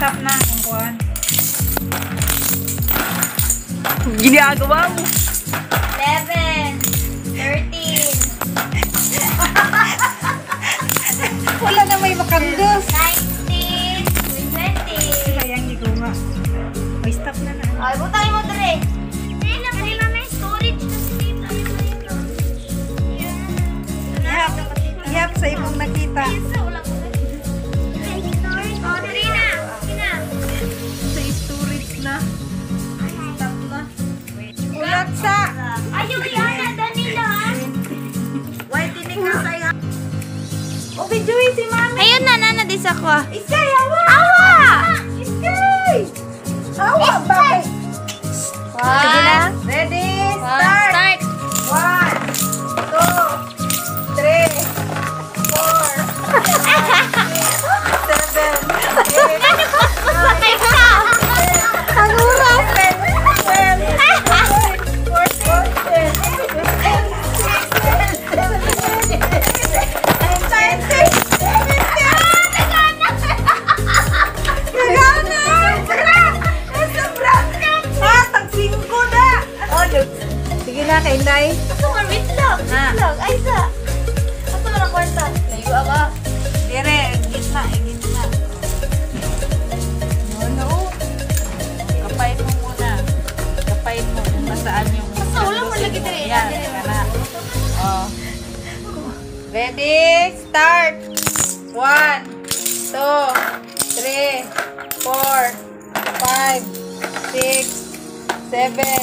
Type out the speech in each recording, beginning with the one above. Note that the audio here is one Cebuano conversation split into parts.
Stop na kung kuan. Ginagawa mo. 11, 13, Wala na may makandos. 19, 20. Sayang di ko nga. Oy, stop na na. Ay, butang mo dire. Kanila may storage na si tita. Ihap. Ihap sa imong nakita. Wala ko. Oh, three na. Sige na. Sa storage na. Stop na. Ulat sa. Ayaw, Rihanna, Danila, ha? Why tinig ka sa iya? O, videoin si mami. Ayun na, nana, di sa ko. Iskay, awa! Awa! Iskay! Awa, bakit? Sige na. Ready, start! Start. One, two, three, four, five, six, seven, eight, Sakay ka! Ang oras! 10, 12, 14, 15, 16, 17, 18, 19, Nagana! Sobra! Ah, tag singko na! Sige na, kay Inday. Ako, wait lang. Wait lang. Ay, sa. Asa man ang kwarta? Layo ako. Dire, gitna, eh, gitna. No, no. Kapain mo muna. Kapain mo kung nasaan yung Basta wala mo lagi dire. Yan, kana. Oh. Ready, start! One, two, three, four, five, six, seven,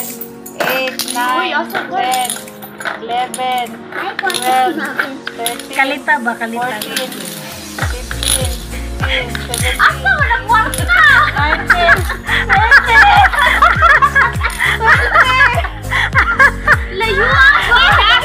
eight, nine, Uy, asa ko? 10, 11, 12, 13, Kalita ba? Kalita. 14, 15, 16, 17, Asa man ang kwarta? 19, Layo ako.